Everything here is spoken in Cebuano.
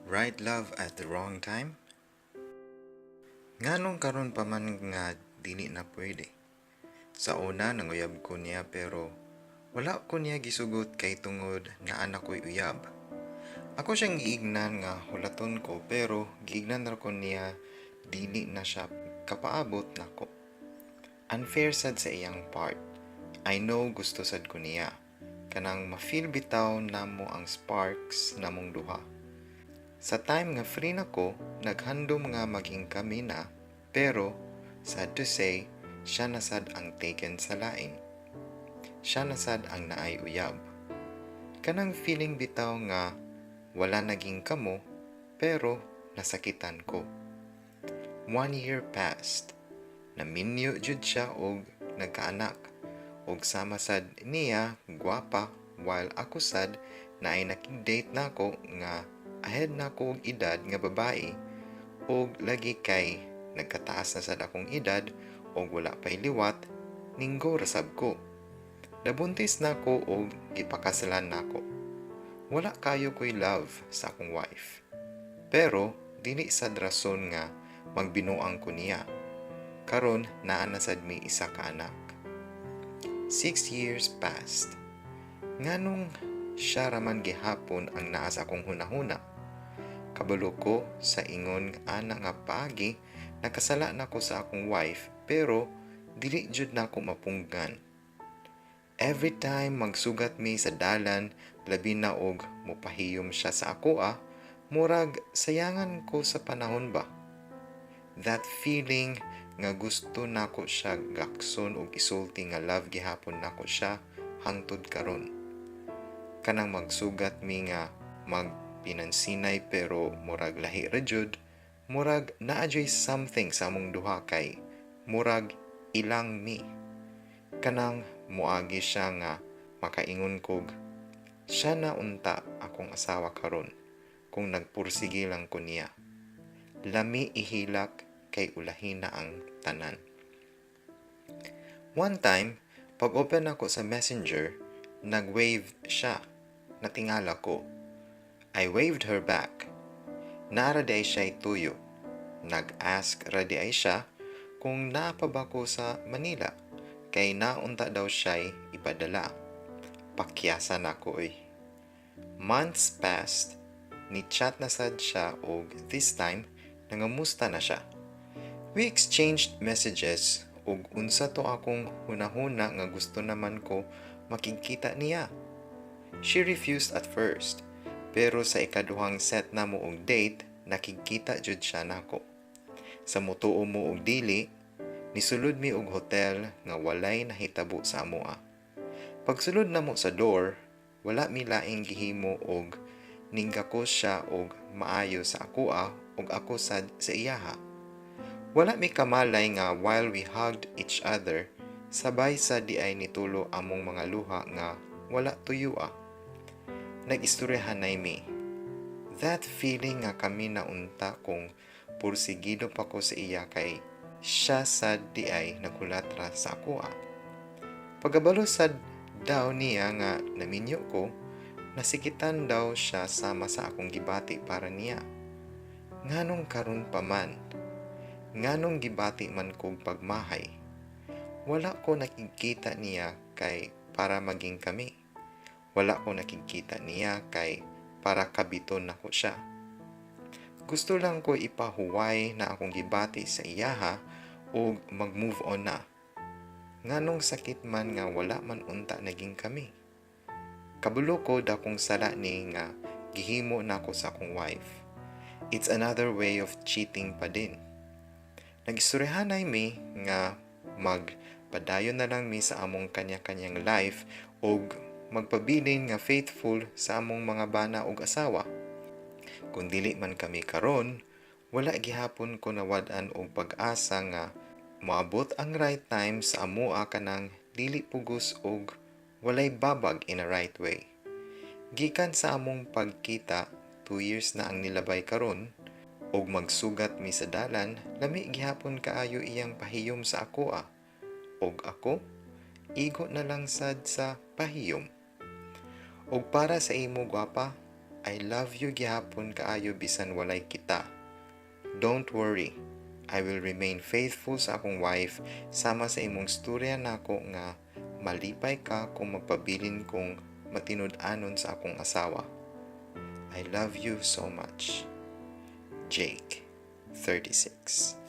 Right love at the wrong time? Nganong karon pa man nga dili na pwede? Sa una, nanguyab ko niya pero wala ko niya gisugot kay tungod naa na ko'y uyab. Ako siyang giignan nga hulaton ko pero giignan ra ko niya dili na siya kapaabot nako. Unfair sad sa iyang part. I know gusto sad ko niya. Kanang ma-feel bitaw namo ang sparks namong duha. Sa time nga free na ko, naghandom nga maging kami na, pero sad to say, siya na sad ang taken sa lain. Siya na sad ang naay uyab. Kanang feeling bitaw nga wala naging kamo, pero nasakitan ko. One year passed. Naminyo jud siya og nagkaanak. Og sama sad niya gwapa, while ako sad naay nakig-date nako nga ahead na ko og edad nga babae, og lagi kay nagkataas na sad akong edad og wala pa'y liwat, ninggo ra sab ko. Nabuntis na ko og gipakasalan nako. Wala kayo ko'y love sa akong wife. Pero dili sad rason nga magbinuang ko niya. Karon naa na sad mi isa ka anak. 6 years passed. Nganong siya raman gihapon ang naa sa akong hunahuna? Kabalo ko sa ingon ana nga paagi nakasala nako sa akong wife, pero dili jud nako mapunggan. Every time magsugat mi sa dalan, labi na og mopahiyom siya sa ako ah, murag sayangan ko sa panahon ba. That feeling nga gusto nako siya gakson og isulti nga love gihapon nako siya hangtod karon. Kanang magsugat mi nga magpinansinay pero murag lahi ra jud, murag naa juy something sa among duha kay murag ilang mi. Kanang muagi siya nga makaingon kog siya na unta akong asawa karon kung nagpursige lang ko niya. Lami ihilak kay ulahin na ang tanan. One time, pag open ako sa Messenger, nag-wave siya. Natingala ko. I waved her back. Naa ra diay siya tuyo. Nag-ask ra diay siya kung naa pa ba ko sa Manila kay naunta daw siya'y ipadala. Pakyasa nako oy. Months passed, ni-chat na sad siya og this time nangamusta na siya. We exchanged messages ug unsa to akong hunahuna nga gusto naman ko makigkita niya. She refused at first, pero sa ikaduhang set namo og date, nakigkita jud siya nako. Sa mutuo mo og dili, nisulod mi og hotel nga walay nahitabo sa amoa. Pagsulod namo sa door, wala mi laing gihimo og ninggakos siya og maayo sa akoa ug ako sad sa iyaha. Wala mi kamalay nga while we hugged each other, sabay sa diay nitulo among mga luha nga wala tuyua. Nag-istoryahanay mi. That feeling nga kami na unta kung pursigido pa ko sa iya kay siya sad diay naghulat ra sa akoa. Pagkabalo sad daw niya nga naminyo ko, nasikitan daw siya sama sa akong gibati para niya. Nganong karon pa man? Nganong gibati man kog pagmahay? Wala ko nakikita niya kay para maging kami. Wala ko nakikita niya kay para kabiton nako siya. Gusto lang ko ipahuway na akong gibati sa iyaha ug mag-move on na. Nganong sakit man nga wala man unta naging kami? Kabalo ko dakong sala ni nga gihimo nako sa akong wife. It's another way of cheating pa din. Nagistoryahanay mi nga magpadayon na lang mi sa among kanya-kanyang life ug magpabilin nga faithful sa among mga bana ug asawa. Kung dili man kami karon, wala gihapon ko nawad-an og pag-asa nga moabot ang right time sa amoa, kanang dili pugos og walay babag in a right way. Gikan sa among pagkita, 2 years na ang nilabay karon, og magsugat mi sa dalan, lami gihapon kaayo iyang pahiyom sa akoa. Og ako, igo na lang sad sa pahiyom. Og para sa imo, gwapa, I love you gihapon kaayo bisan walay kita. Don't worry. I will remain faithful sa akong wife sama sa imong storya nako nga malipay ka kung magpabilin kong matinud-anon sa akong asawa. I love you so much. Jake, 36.